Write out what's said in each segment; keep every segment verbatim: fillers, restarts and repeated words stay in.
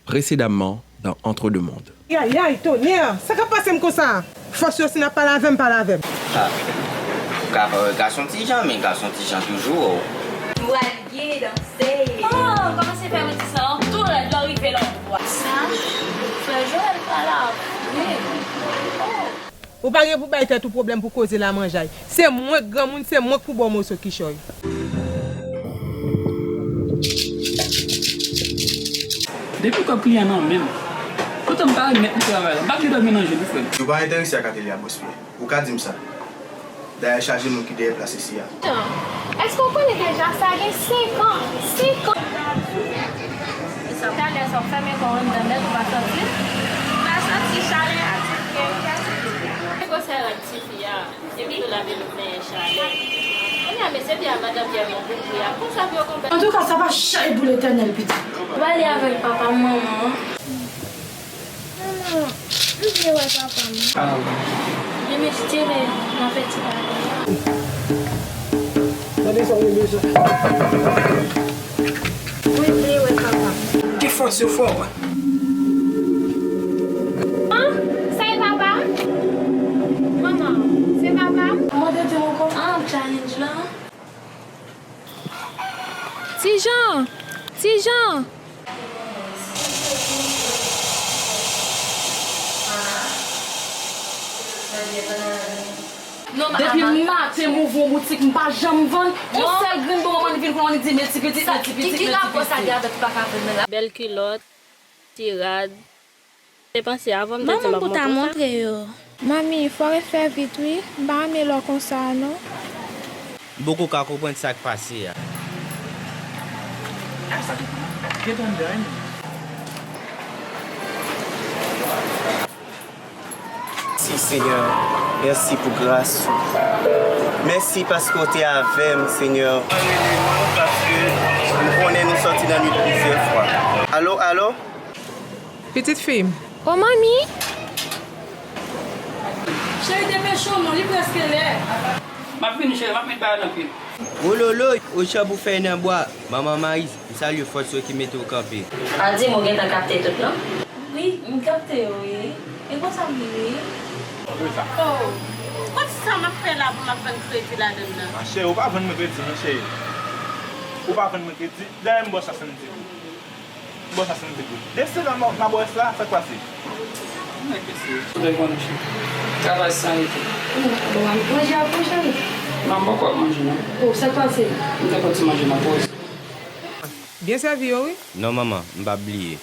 Précédemment dans Entre deux mondes. Yayay, tonè! Sa k ap pase m konsa? Fòs yo, si n ap pale avè m, pale avè m. Ah, ou ka pa wè gason ti jan, men gason ti jan toujou wè w. M pral byen danse. Oh, kòmanse fè mwen ti sa an tou rèd lè w rive lè w bwè. Sa, frè Joel pa la vre. Oh. Ou pa gen pou bay tèt ou pwoblèm pou koze lamanjay. Se mwen k granmoun, se mwen k pou ba w moso kichòy. Depi kòb kliyan nan men m, poutan m pa remèt li travay la, m p ap gen dòmi nan je m wi frè m. Yo pa enterese ak atelier a bòs mwen. Ou ka di m sa. Dayè chaje moun ki dèyè plas isi a. Èske w konnen deja sa gen senk an? Senk an! Talè sa w fèmen kò w anndan nèt ou pa santi l? M pa santi chalè a ti kè m ka santi l. Gwosè rad tifi a, epi tou lave l nan chalè. Kounye a mesye di a madanm Pyè bon pou pri a, konsa pou yo konprann. Antouka sa pa janm pou Letènèl pitit. Ou pale avèk papa m manman. Manman, m vle wè papa m. Li mistye men m ap fè ti pale. Gade sa w rele sa. Mwen vle wè papa m. Ki fòs yo fò w. An, sa e papa m? Manman, se papa m? Mande di m ankò. An, challenge lan. Ti Jan! Ti Jan! Depi maten m ouvri yon boutik, m pa janm vann. Yon sèl grenn bon moman li vin pran li di, men ti pitit, men ti pitit, men ti pitit. Ki rapò sa gen avèk ou pa ka vann nan la? Bèl kilòt, ti rad. Te panse avan m te di m ap montre w sa. Manmi pou ta montre yo. Manmi, fò w ret fè vit wi. M pa renmen lè w konsa a non. M poko ka konprann sa k pase a. Mèsi, Senyè. Mèsi pou gras ou. Mèsi paske w te avè m, Senyè. Mwen rele nou paske m konnen nou sòti nan nwit plizyè fwa. Alo, alo? Pitit fi m. O manmi! Cheri, depeche w non, li prèske lè. M ap vini, cheri, m ap met bagay nan pye. Wololoy, Ochan pou fèy nan bwa. Manman Mayiz, m salye fòs yo ki mete w kanpe. Al di m ou gentan kapte tout, non? Wi, m kapte yo, wi. E konsa m ye, wi. Oh, kot sa m ap fè la pou m ap vann kredi ladann nan? Machè, ou pa vann mwen kredi, non, cheri. Ou pa vann mwen kredi. Dayè, m ba w swasanndiz goud. M ba w swasanndiz goud. Desann nan, nan bò sa, sa k pase? Nèg mesye. Ou dwe konn, cheri. Travay san rete. Ou manje a pou cheri? Non, m poko ap manje, non. Oh, sa k pase? M te pran ti manje nan poz. Byen sèvi yo, wi. Non, manman, m p ap bliye.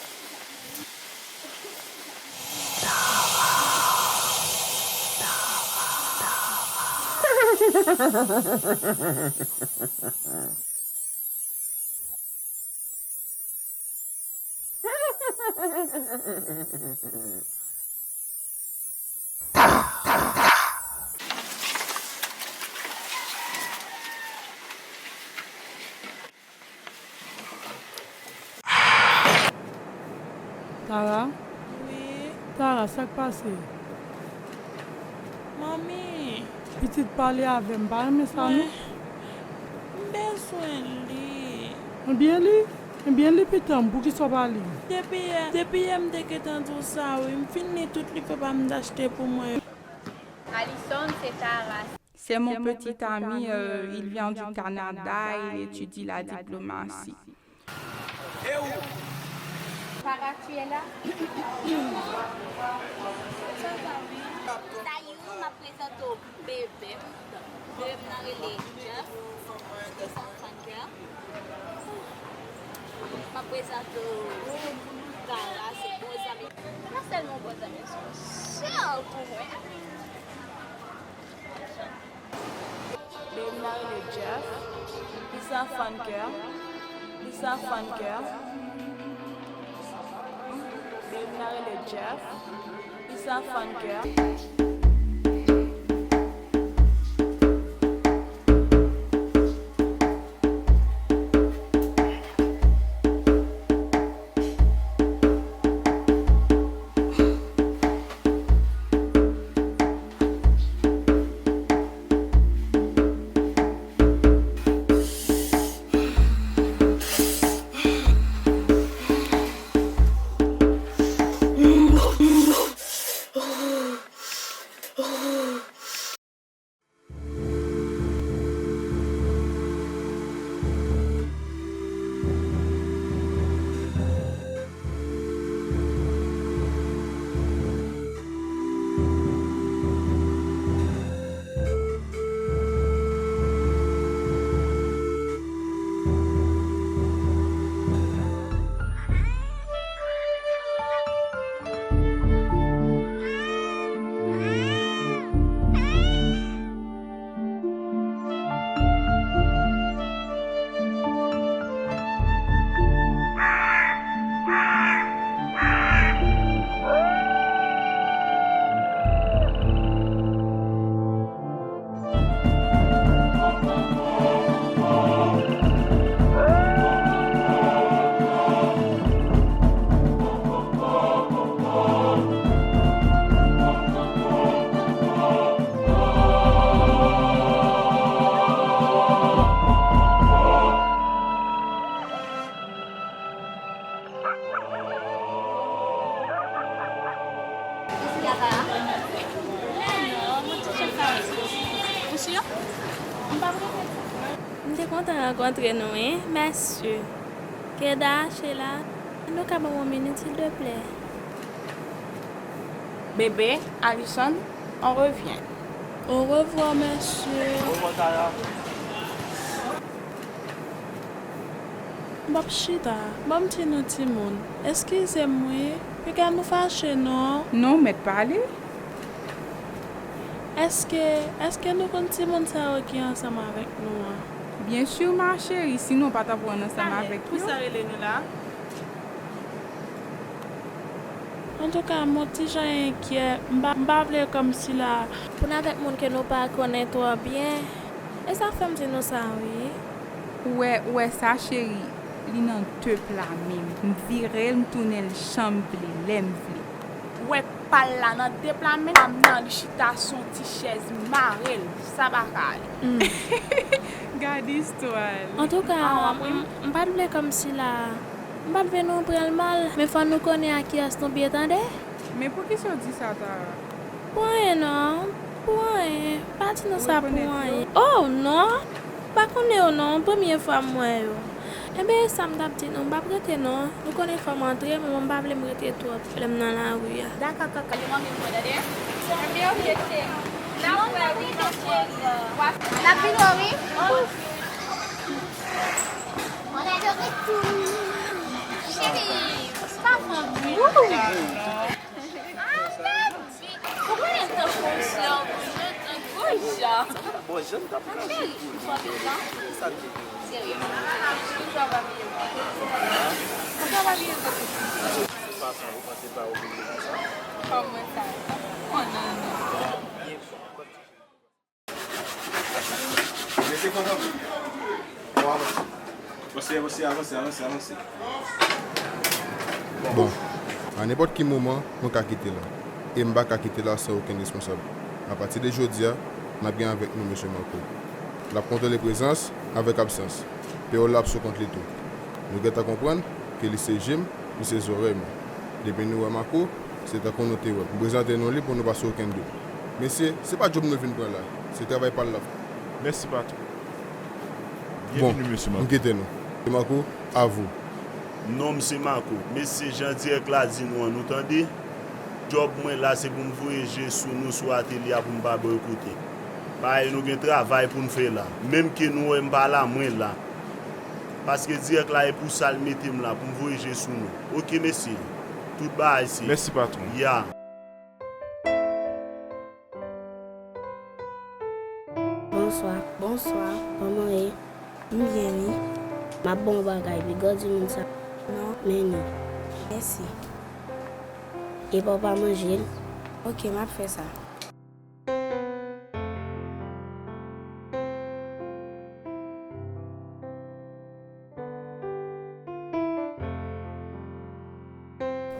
Tara? Wi? Tara, sa k pase? Manmi! Pitit pale avè m, pa renmen sa non. Mwen, m bezwen li. Ebyen li? Ebyen li pitit m, poukisa w pa li? Depi yè, depi yè m te gentan di w sa wi, m fin li tout li papa m t achte pou mwen yo. Alison, se Tara. C'est mon petit ami, euh, il vient du Canada, il étudie la diplomatie. Tara, tu es là? Sa va, wi. Sayou, m ap prezante w bebe m. Bebe m nan rele Jeff. Li se yon fan girl. M ap prezante w Tara, se bon zanmi. Pa sèlman bon zanmi, se yon sè pou mwen. Bebe m nan rele Jeff. Li se yon fan girl. Li se yon fan girl. Bebe m nan rele Jeff. Li se yon fan girl. Sa va? Mwen non, mwen toujou sa. Ou si? M pa regrete. M te kontan rankontre nou, wi, mèsi. Keda, Sheila, nou ka ban m yon minit, silvouplè? Bébé, Alison, on revient. Au revoir, mèsi. Orevoir, Tara. M ap chita. Ban m di nou timoun. Eskize m wi. Piga nou fache non. Non, mèt pale. Èske, èske nou konn timoun sa yo ki ansanm avèk nou an? Byen si, ma chérie, sinon w pa t ap wè n ansanm avèk yo. Pou sa rele nou la? Antouka, m on ti jan enkyè. M pa, m pa vle kòmsi la. Pou n avèk moun ke nou pa konnen twò byen, e sa fè m di nou sa, wi. Ou wè, ou wè sa, cheri? Li nan de pla menm. M vire l, m tounen l jan m vle, lè m vle. Ou wè pa l la nan de pla menm, m nan li chita sou yon ti chèz, m mare l, sa pa ka ale. Gade istwa l. Antouka, m, m pa t vle kòmsi la. M pa t vle nou pran l mal, men fò nou konnen a kiyès nou byen, tande? Men poukisa w di sa, Tara? Pou anyen non, pou anyen. Pa di nou sa pou anyen. Oh non, m pa konnen yo non, premye fwa m wè yo. Enben, e sa m t ap di nou, m p ap rete non. Nou konnen fò m antre, men mwen m pa vle m rete twòp lè m nan lari a. Dakò, kaka, yo manke m wè, tande? Enben, oke, cheri. N ap wè, wi, non, cheri. N ap vin wè, wi. Cheri, pa fè anpil. Ou konnen tankou w sè w, ou jwenn tankou w jan. Bon, jan m t ap fè. Cheri, ou twò vit non. Ki sa l te di? Serye. Ou twò pa bliye m. Ou twò pa bliye m. Fason ou panse pa oblije konsa. Kòman sa? Konnen non. Mete kò nan. Bon, avanse. Avanse, avanse, avanse, avanse, avanse. Bon, a nenpòt ki moman, mwen ka kite la. E m pa ka kite la san okenn responsab. Apati de jodi a, n ap gen avèk nou mesye Marco. L ap kontwole prezans avèk absans. Peyòl la ap sou kont li tou. Nou gentan konprann ke li se je m, li se zòrèy mwen. Depi nou wè Marco, se tankou nou te wè l. M prezante nou li pou nou pa sou okenn dout. Mesye, se pa djòb nou vin pran la, se travay pa l l ap fè. Mèsi, patwon. Bon, byenveni, mesye Marco. M kite nou. Mesye Marco, a vou. Non, m se Marco. Mesye, jan dirèk la di nou an, nou tande? Djòb mwen la, se pou m voye je sou nou, sou atelye a, pou m pa bòykote. Paske nou gen travay pou n fè la. Menm ke nou wè m pa la, mwen la. Paske dirèk la, e pou sa l mete m la, pou m voye je sou nou. Oke, mesye. Tout bagay se. Mèsi, patwon. Ya. Bonswa. Bonswa. Kòman w ye? M byen, wi. M ap ba w yon bagay, piga w di moun sa. Non. Men li. Mèsi. Epa w pa manje l? Oke, m ap fè sa.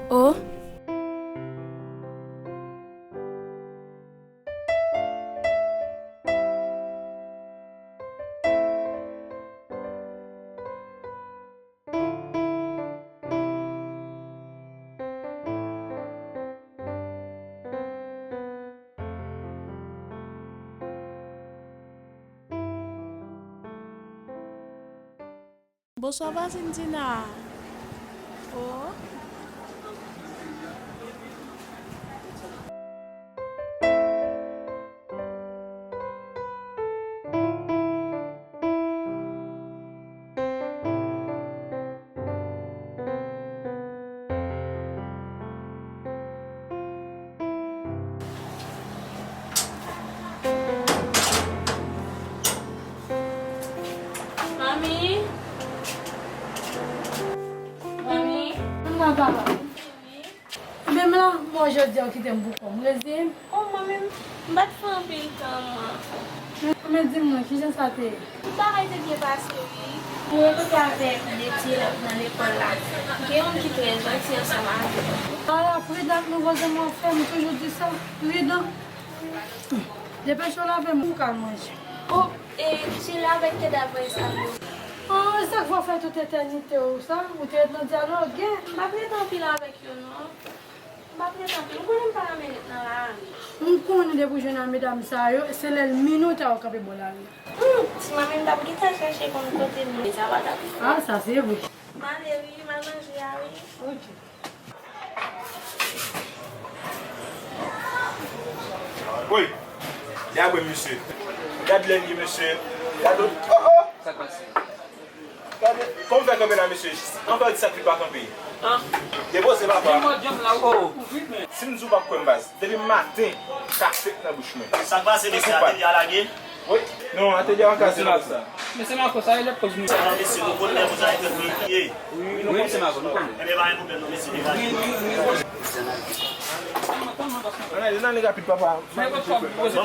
O. Bonswa vwazin Dina. O. Manmi? Manmi? Kòman papa? Menm la, mwen jodi a w kite m pou kò m, reziye m. O, mwen menm, m pa t fè anpil tan, mwen. Men, men di m non, kijan sa te ye? Tout bagay te byen pase, wi. Mwen retoune avèk de ti elèv nan lekòl la. Gen youn ki trè janti ansanm avè m. Ala, pridan ak nouvo zanmi w ap fè, m toujou di sa, pridan. Depeche w lave men w, ou ka al manje. O, e, Sheila avèk Keda voye sa pou ou. O, e sa k fè w fè tout etènite w sa? Ou te ret nan dyaloge? M pa t ret anpil avèk yo, non. M ap ret anpil, ou konnen m pa renmen ret nan lari. M konnen depi w jwenn ak medam sa yo, se lè l minot a ou kanpe bò lari. Hmm, ti manmi m t ap gentan chèche konn kote m ye, sa pa t ap fèt. Ah, sa se vre. M ale wi, m al manje a wi. Ok. Woy! Gade misye. Gade lè l ye, mesye. Gade. Oh, oh! Sa k pase? Gade. Kòman w fè kanpe la, mesye? Ann fè di sa ki pa kanpe. Depoze, papa. Si m di w p ap kwè m, baz. Depi maten, kafet nan bouch mwen. Sa k pase, mesye? Atelier a lage? Wi. Non, atelier an ka se la sa. Men se Marco, sa e lòt koz nou. Mesye, nou konn lè pou sa e fèt wi. Wi, se Marco, nou konnen. Ebyen, pa gen pwoblèm non, mesye, degaje. Analize nan rapid, papa. Ban m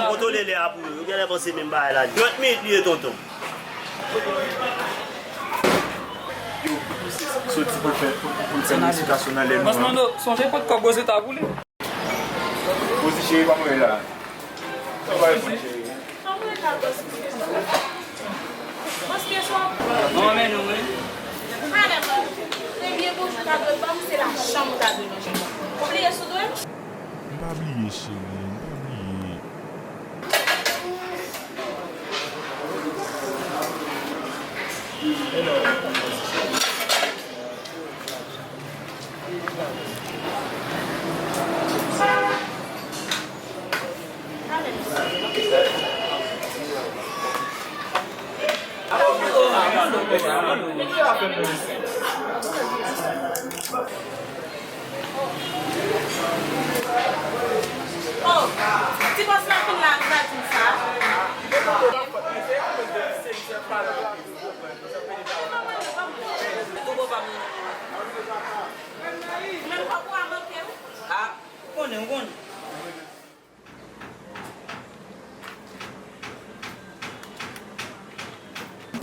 kontwole lè a pou yo. Yo genlè panse menm bagay la. Trant minit li ye, tonton. Soti pou l fè, pou l fè modifikasyon nan lè nou an. Bòs Mando, sonje pot kòb Rosetta pou li. Pozi cheri, pa mwen la. Sa va, cheri? Sa mwen la, bòs. Bòs, kesyon. Mwen renmen nou, wi. Madam, premye bonjou w ta dwe ban m, se lachanm ou ta dwe manje. Ou bliye sou dwe m? M pa bliye, cheri, m pa bliye. Oh, ti bòs la fin la, li pa di m sa. Ou menm kòb ou a manke w? Ah, ou konnen, ou konnen.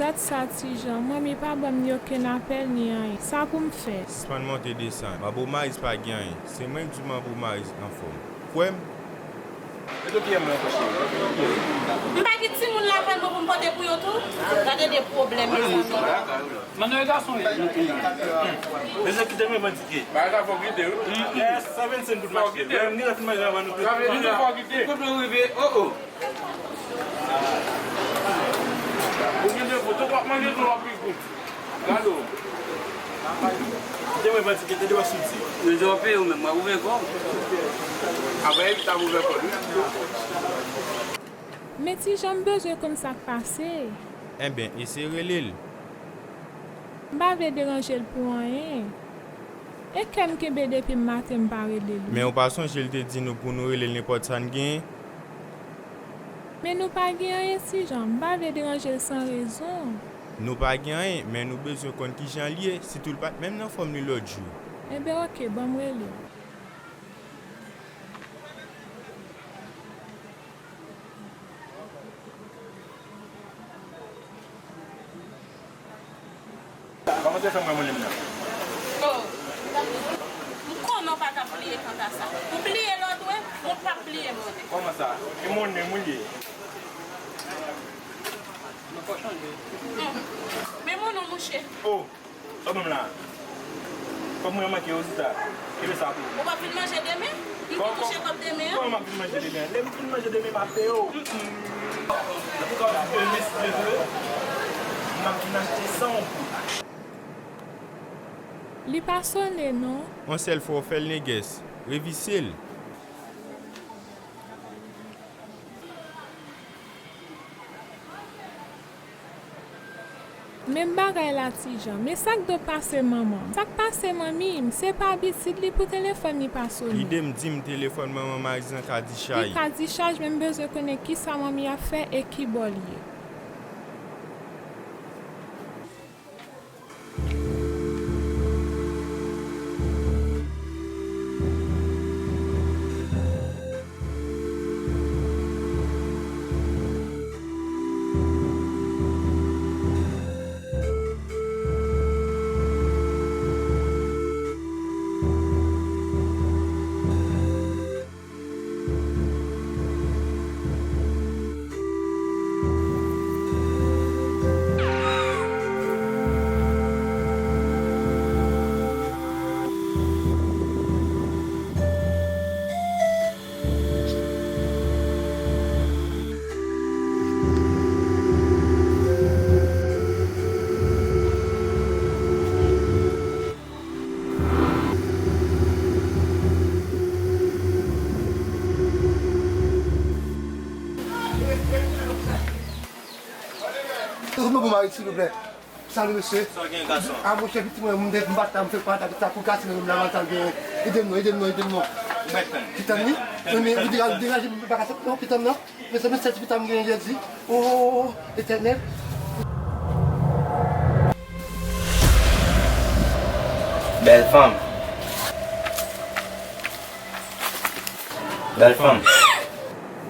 Dat sa, Ti Jan, manmi pa ban m ni okenn apèl ni anyen. Sa pou m fè? Sispann monte desann. Manbo Mariz pa gen anyen. Se mwen k di w Manbo Mariz anfòm. Kwè m. Mete pye mwen ankò, cheri. M pa gen timoun lakay mwen pou m pote pou yo tou? Gade de pwoblèm, mezanmi. Manno e gason ye. Mesye, kite m revann tike. Bagay sa fò kite, wi. Yes, sa vennsenk goud m achte. Lè m gentan fin manje anvan nou tout. Sa vle di fò kite. Kote w rive? Oh, oh. Ou gen defo, tout w ap manje, tout w ap pi gout. Gade w. Kite m revann tike, tande w ap soti. Men jan w peye w menm, w ap ouvè kò w. Apre, evite ap ouvè kò l, wi. Men Ti Jan, m bezwen konn sa k pase. Enben, eseye rele l. M pa vle deranje l pou anyen. E kè m kenbe depi maten m pa rele l wi. Men ou pa sonje l te di nou pou nou rele l nenpòt sa n genyen? Men nou pa gen anyen Ti Jan, m pa vle deranje l san rezon. Nou pa gen anyen, men nou bezwen konn kijan l ye, sitou l pa t menm nan fòm li lòt jou. Enben oke, ban m rele l. Kòman se fè mwen moulen m nan? Oh, m konnen w pa t ap bliye kanta sa. Ou bliye lòd ou, men w p ap bliye monnen. Kòman sa? E monnen m ou ye? Hmm. Men monnen w mouche. Oh. Sa w ban m la? Kòb mwen manke yo, Zita. Kenbe sa pou ou. Ou p ap vin manje demen? M ki touche kòb demen an. Kòman m ap vin manje demen an? Lè m fin manje demen, m ap peye w. Depi w ka di demen, si Dye vle, m ap vin achte san w pou ou. Li pa sone non. Yon sèl fwa w fè l, nègès, revise l. Menm bagay la Ti Jan, men sa k do pase manman m? Sa k pase manmi m? Se pa abitid li pou telefòn li pa sone. Lide m di m telefòn manman Mariz lan ka dichaj. Li ka dichaj, men m bezwen konnen kisa manmi ap fè e kibò l ye. Silvouplè. Salut, mesye. Sa w gen, gason? A, monchè, pitit mwen, m te, m pa ta, m fè pa ta, ta pou kase nan menm la, m ta gen. Ede m non, ede m non, ede m non. Ou mèt tann. Ki tann li? Mèt tann, mèt tann, mèt tann. Men, ou degaje, degaje m, pa kase non, ki tann non. Mesye, mesye, ki tann m gen, Jezi. O, Etènèl. Bèl fanm. Bèl fanm.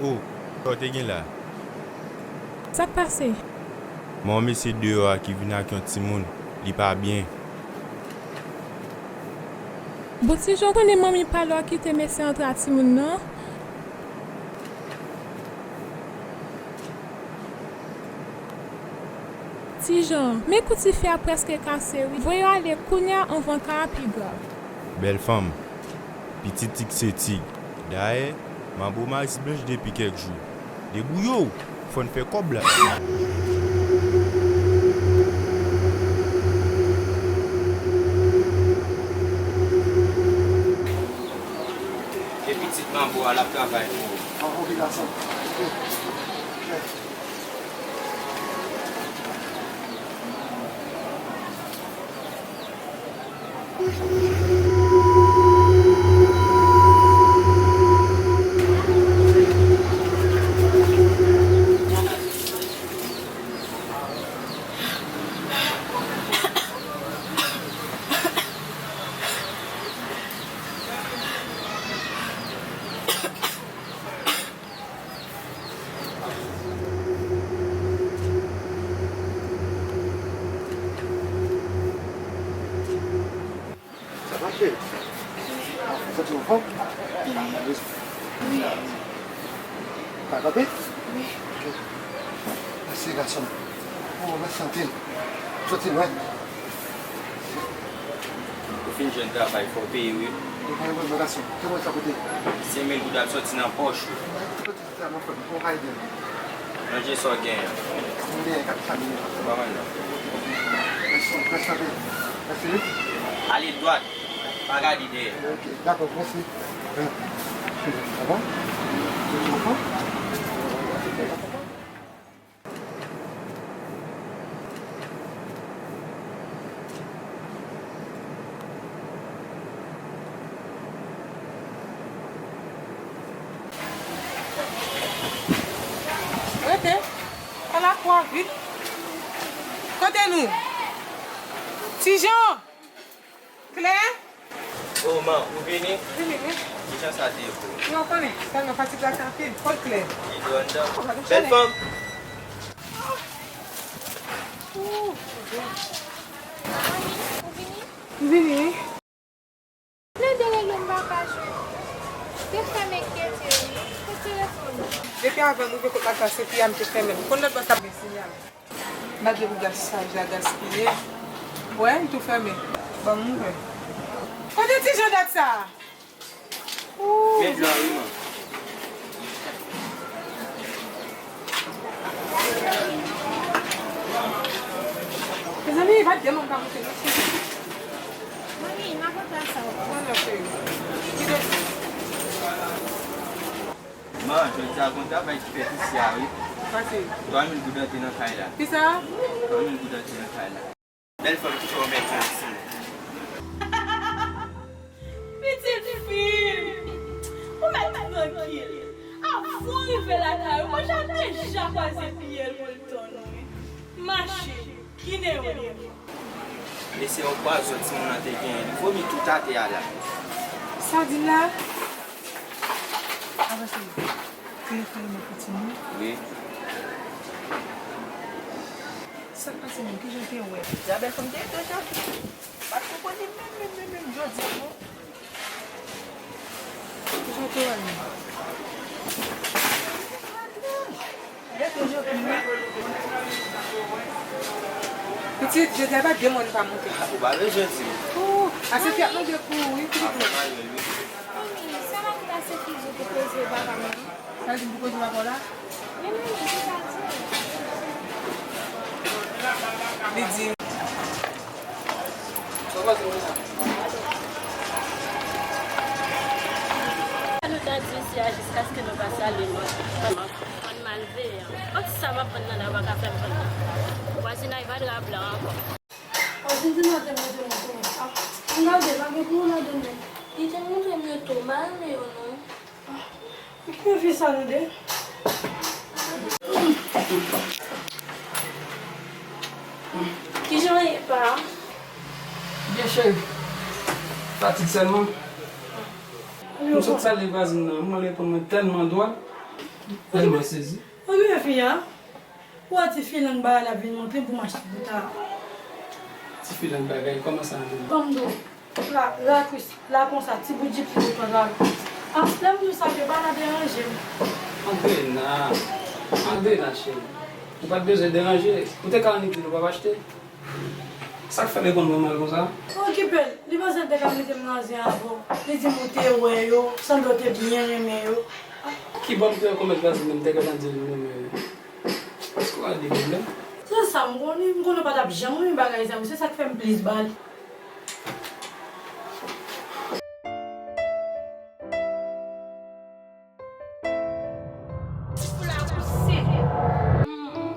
O, sa w te gen la? Sa k pase? Men yon mesye deyò a ki vin ak yon timoun, li pa byen. Bon, Ti Jan, ou konnen manmi pa lè w kite mesye antre a timoun nan? Ti Jan, men kou tifi a prèske kase wi. Voye yo ale kounye a anvan ka a pi grav. Bèl fanm, pitit tig se tig. Dayè, m ap bo Maris Blanch depi kèk jou. Debouye w, fò n fè kòb la. E pitit manbo a, l ap travay pou ou. An, ok, gason. Ok. Sa va, cheri? Ou santi w anfòm? Wi. Ou ka kanpe? Wi. Ok. Mèsi, gason. O, mèsi anpil. Soti lwen. Ou fin jwenn travay, fò w peye, wi. Ou pa yon bon gason. Ki mwen sa kote? Senk mil goud ap soti nan pòch ou. Sa mwen fè pou w ka ede m. Manje sa w genyen. M genyen kat san mil. Ou pa wè non. Mèsi, mèsi anpil. Mèsi, wi. Ale dwat. Pa gade dèyè. Ok, dakò, mèsi. Sa va? Ou anfòm? Rete. Ala kwa vit. Kote nou? Ti Jan! Klè? O, man, ou vini? Vini, wi. Kijan sa te ye pou ou? Non, konnen, sèlman fatig la te anpil. Kot Klè? Li dwòl anndan. Bèl fanm. Ou vini? M vini, wi. Klè te rele m pa ka jwenn. Te fè m enkyete, wi. Kot telefòn ou? Depi avan m rive kot madanm Sefiya, m te fèmen l. Konn lòt bò sa gen sinyal. Malgre pou gas sa ja gaspiye. Wè, m tou fèmen. Ban m ouvè. Kote Ti Jan dat sa? Ooh. Met dlo a wi, man. Mezanmi, pa demann pa moute non. Manmi, m ap antre sa. Mwen nan cheri. Kite. Man, jodi a gon travay ki fèt isi a wi. Pase. Twa mil goud antre nan kay la. Kisa? Twa mil goud antre nan kay la. Bèl fanm ki fè w mèt yon timoun. Pitit fi m, ou mèt trankil. Avan w rive lakay ou, mwen ja deja kwaze pye l pou l tann ou wi. Mache, ginen w ye. E se yon pwazon timoun nan te genyen, li vomi tout atè a la. Sa w di m la? Avanse. Telefòn nan pou timoun. Wi. Sa k pase menm? Kijan w te wè? Jabèl fanm te tou jan. Pa t konprann li menm, menm, menm, menm jodi a non. Kijan w te wè l menm? Lè te jodi wi. Pitit, jodi a pa demann pa moute. Ou pa bezwen di. Ooh, ase fi ap manje pou ou wi, pitit mwen. Manmi, sa la ki pase ki di w pou koze papa m nan? Sa l di m pou koze papa w la? Wi, manmi, se sa l di. Li di. Sa w panse de sa? Nou ta di isi a jiskaske nou pa salye manman. Al veye. Kot sa m ap vann nan la pa ka fè m vann nan. Vwazinay pa dra blan ankò. Vwazin di maten mwen te monte mwen. Ah, m gade, pa gen pou ladan men. Li te montre m yo tou, m pa renmen yo non. Ah, ki fi sa nou de? Kijan w ye pa? Byen cheri. Fatig sèlman. M sot salye vwazin nan, m wè l reponn mwen tèlman dwòl. Tèlman sezi. Ou gen fi a? Ou wè ti filang bagay la vin montre m pou m achte bouta. Ti filang bagay, kòman sa antre? Ban m di w, la, la kwis, la konsa, ti bout jip li sot la. Ap lè m di w sa ke pa la deranje m. Antre nan, antre nan cheri. Ou pa t bezwen deranje, ou te ka annik di l ou p ap achte. Sa k fè l reponn mwen mal konsa? Okipe l, li panse l te ka mete m nan zen avè w. Li di m ou te wè yo, sanble w te byen renmen yo. Kibò m te wè kòmèt vwazin nan, m te gentan di l m renmen yo. Èske w al gen pwoblèm? Se sa m konnen, m konnen w pa t ap janm renmen bagay sa yo, se sa k fè m plis ba l. Ti pou la pouse. Hmm.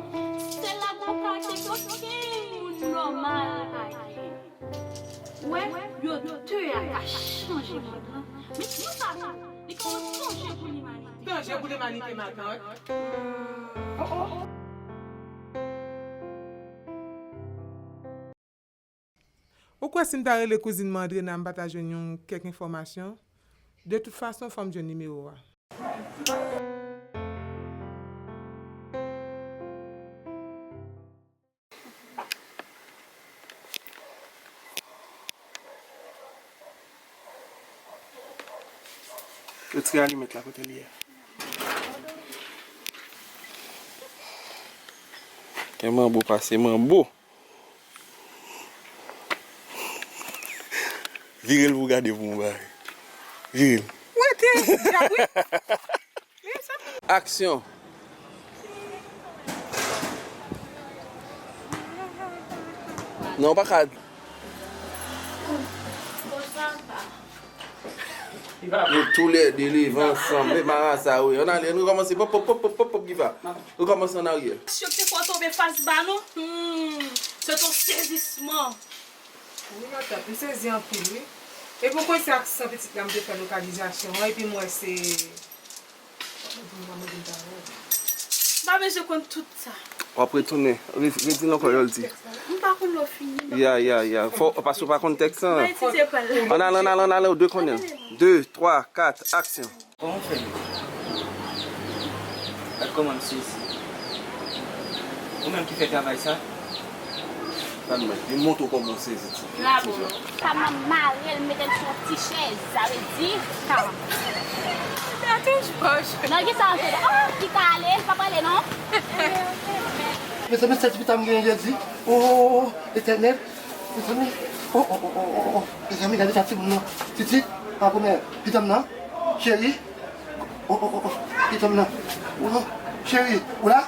Sèl la gon karaktè ki okenn moun nòmal pa gen. Wè, yo de a ka chanje mond lan. Men pou sa tou, li ka yon danje pou limanite. Danje pou limanite, matant. Oh, oh. Ou kwè si m ta rele kouzin mwen Andrena, m pa ta jwenn yon kèk enfòmasyon? De tout fason, fò m jwenn nimewo a. Retire alimèt la, kote l ye a? Gen manbo pase manbo. Vire l pou w gade pou mwen bagay. Vire l. Ou rete dyab, wi. Aksyon. Non, w pa ka. Nou toulède leve ansanm, men marasa wi. Ann ale, nou kòmanse. Pòp, pòp, pòp, pòp, pòp, pòp, Giva. Nou kòmanse an aryè. Syo te fò tonbe fas ba nou. Hmm, se ton sezisman. Wi, matant, m sezi anpil, wi. Epi w konn se aksan pitit la m te fè lokalizasyon an, epi m wè se M pa bezwen konn tout sa. W ap retounen. Re-, redi l ankò, Yoldi. M pa konn lè w fini. Ya, ya, ya. Fò, paske w pa konn tèks lan. Mwen etidye pa l. Ann ale, ann ale, ann ale, ou dwe konnen l. De, twa, kat, aksyon. Kòman w fè ye? Gad kòman m sezi. Ou menm ki fè travay sa? Li montre w kòman w sezi ti, ti jan. Sa m nan mare l, mete l sou yon ti chèz, sa vle di, ka. Nan ki sa antre la? Oh, li ka ale, li pa prale non. Mezanmi, sèl ti pita m genyen Jezi. Oh, Letènèl. Mezanmi. Oh, oh, oh, oh, oh, oh. Mezanmi, gade sa timoun nan. Titi, pa konnen. Pita m nan. Cheri. Oh, oh, oh, oh. Pita m nan. Oh, cheri, ou la?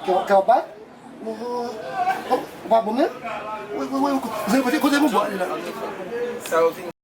Kè, kè w bat? Oh, oh, oh, ou pa bon menm? Wi, wi, wi, wi. Kote, kote, kote moun bò ale la? Sa yo vin.